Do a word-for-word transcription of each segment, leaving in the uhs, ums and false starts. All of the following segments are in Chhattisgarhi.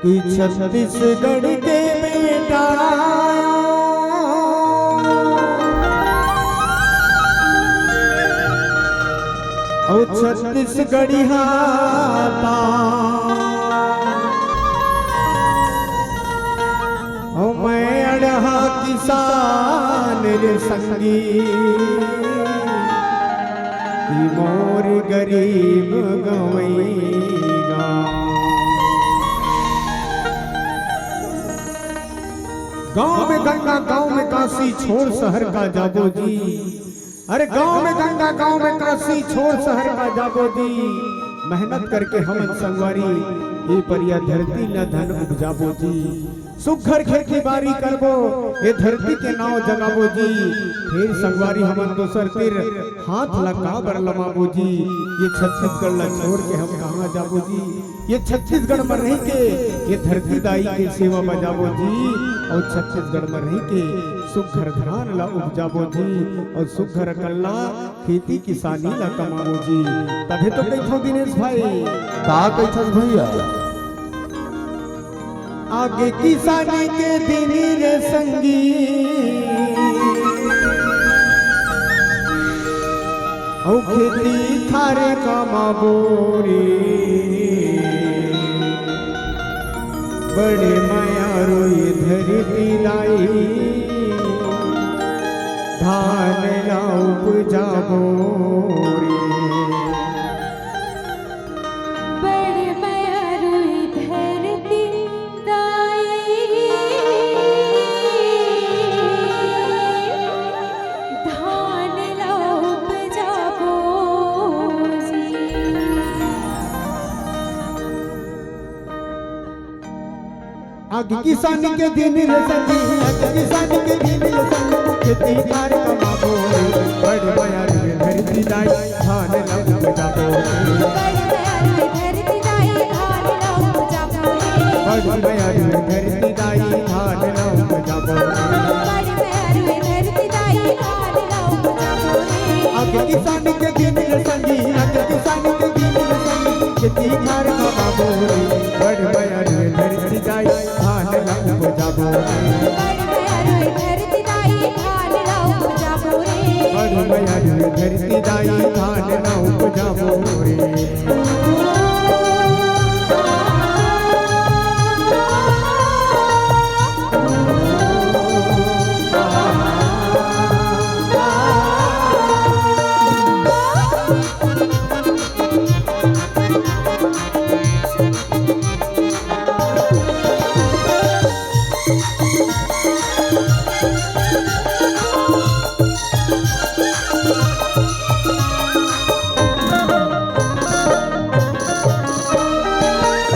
कि छत्तीसगढ़ के बेटा अउ छत्तीसगढ़िया ता, अउ मैं अड़हा किसान रे संगी, कि मोर गरीब गंवई गाँव। गाँव में गंगा, गाँव में काशी, छोड़ शहर का जाबो जी। अरे गाँव में गंगा, गाँव में काशी, छोड़ शहर का जाबो जी। मेहनत करके हमन संगवारी, ए परिया धरती ल धन उपजाबो जी। सुघर खेती बारी करबो, ए धरती के नाव जगाबो जी। फेर संगवारी हमन दूसर तीर हाथ ला काबर लमाबो जी। ये छत्तीसगढ़ ला छोड़ के हम कहाँ जाबो जी। ये छत्तीसगढ़ में रह के, ये धरती दाई के सेवा बजाबो जी, अउ छत्तीसगढ़ में रह के सुघर धान ला उपजाबो जी, अउ सुघर अकन ला खेती किसानी ला कमाबो जी। तभे तो कहिथों दिनेश भाई। का कहिथस भैया? आगे किसानी के दिन रे संगी, अउ खेती खार कमाबो रे। बड़े मयारू ए धरती दाई, धान ला उपजाबो रे। बड़ मयारू ए धरती दाई, धान ला उपजाबो जी। आगे किसानी के दिन रे संगी, आगे किसानी के दिन रे संगी, खेती खार कमाबो रे। बड़ मयारू ए धरती दाई, धान ला उपजाबो रे। बड़ मयारू ए धरती दाई, धान ला उपजाबो रे। बड़ मयारू ए धरती दाई, धान ला उपजाबो रे। बड़ मयारू ए धरती दाई, धान ला उपजाबो रे। आगे किसानी के दिन रे संगी, आगे किसानी के दिन रे संगी, खेती खार कमाबो रे। बड़ मयारू ए धरती दाई, धान ला उपजाबो रे। बड़ मयारू ए धरती दाई, धान ला उपजाबो रे। बड़ मयारू ए धरती दाई, धान ला उपजाबो रे।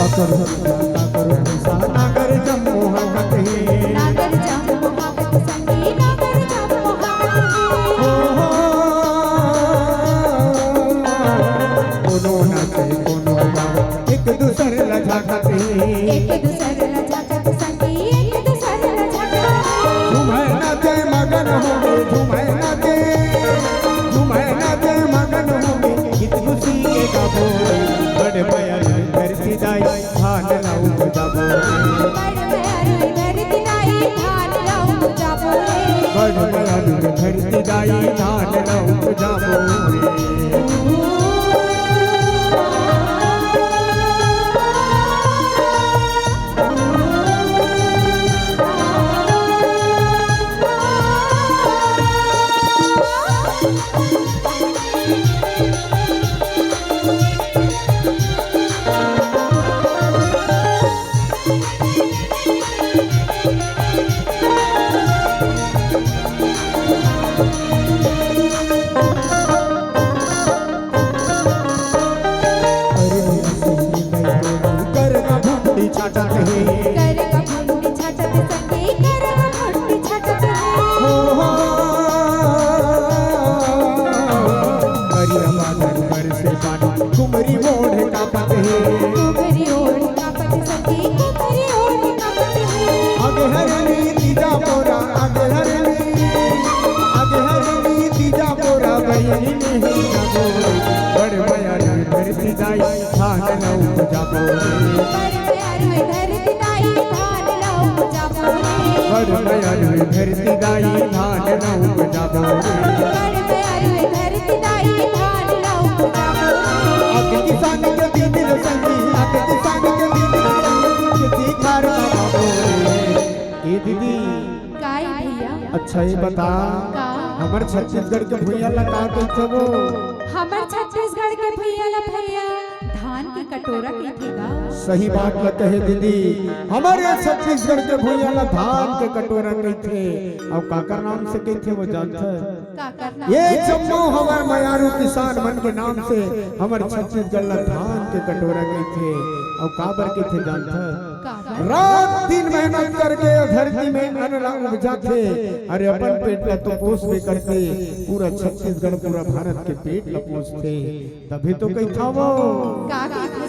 अकर भैया, अकर भैंसा, नागर जम्मो हाकत हे। नागर जम्मो हाकत संगी, नागर जम्मो हाकत हे। ओ हो, कोनो नाचे, कोनो गावे, एक दूसर ला झाकत हे। एक दूसर ला झाकत संगी, एक दूसर ला झाकत। झूमे नाचे मगन होगे, झूमे नाचे, झूमे नाचे मगन होगे, गीत खुशी के गाबो रे। बड़ मयारू ए धरती दाई, धान ला उपजाबो रे। बड़ मयारू ए धरती दाई, धान ला उपजाबो रे। बड़ मयारू ए धरती दाई, धान ला उपजाबो रे। अरे भैया, सुनी मैं तो कर ना भूखड़ी छाटत हे। कर ना भूखड़ी छाटत संगी, कर ना भूखड़ी छाटत हे। हो, हो। करिया बादर बरसे पानी, कुमरी ओढ़ कांपत हे। कुमरी ओढ़ कांपत संगी, कुमरी ओढ़ कांपत हे। अगहर नी तीजा पोरा, अगहर नी, अगहर नी तीजा पोरा, बहिनी नहीं जाबो। बड़ मयारू ए धरती दाई, धान ला उपजाबो रे। बड़ मयारू ए धरती धरती दाई धान न उपजाबो रे। गढ़ में आलू धरती दाई धान न उपजाबो रे। आके किसान के दिन रे संगी, आके किसान के दिन रे संगी, खेती खार न बाबो रे। ए दीदी, काय भैया? अच्छा ये बता, का? हमर छत्तीसगढ़ के भुइयां ला का कहिथे वो? हमर छत्तीसगढ़ के भुइयां ला भैया धान के कटोरा कहिथे गा। सही बात ला कहे दीदी, हमर ये छत्तीसगढ़ के भुइयां ला धान के कटोरा कहिथे। अउ काकर नाम से कहिथे वो जानथे? काकर नाम ये से? जम्मो हमर मयारू किसान मन के नाम से हमर छत्तीसगढ़ ला धान के कटोरा कहिथे। अउ काबर कहिथे जानथे? काबर? रात दिन मेहनत करके ये धरती में अन्न ला उपजाथे, अरे अपन पेट ला तो पोसबे करथे, पूरा छत्तीसगढ़, पूरा भारत के पेट ला पोसथे, तभी तो कहिथंव वो। का कहिथे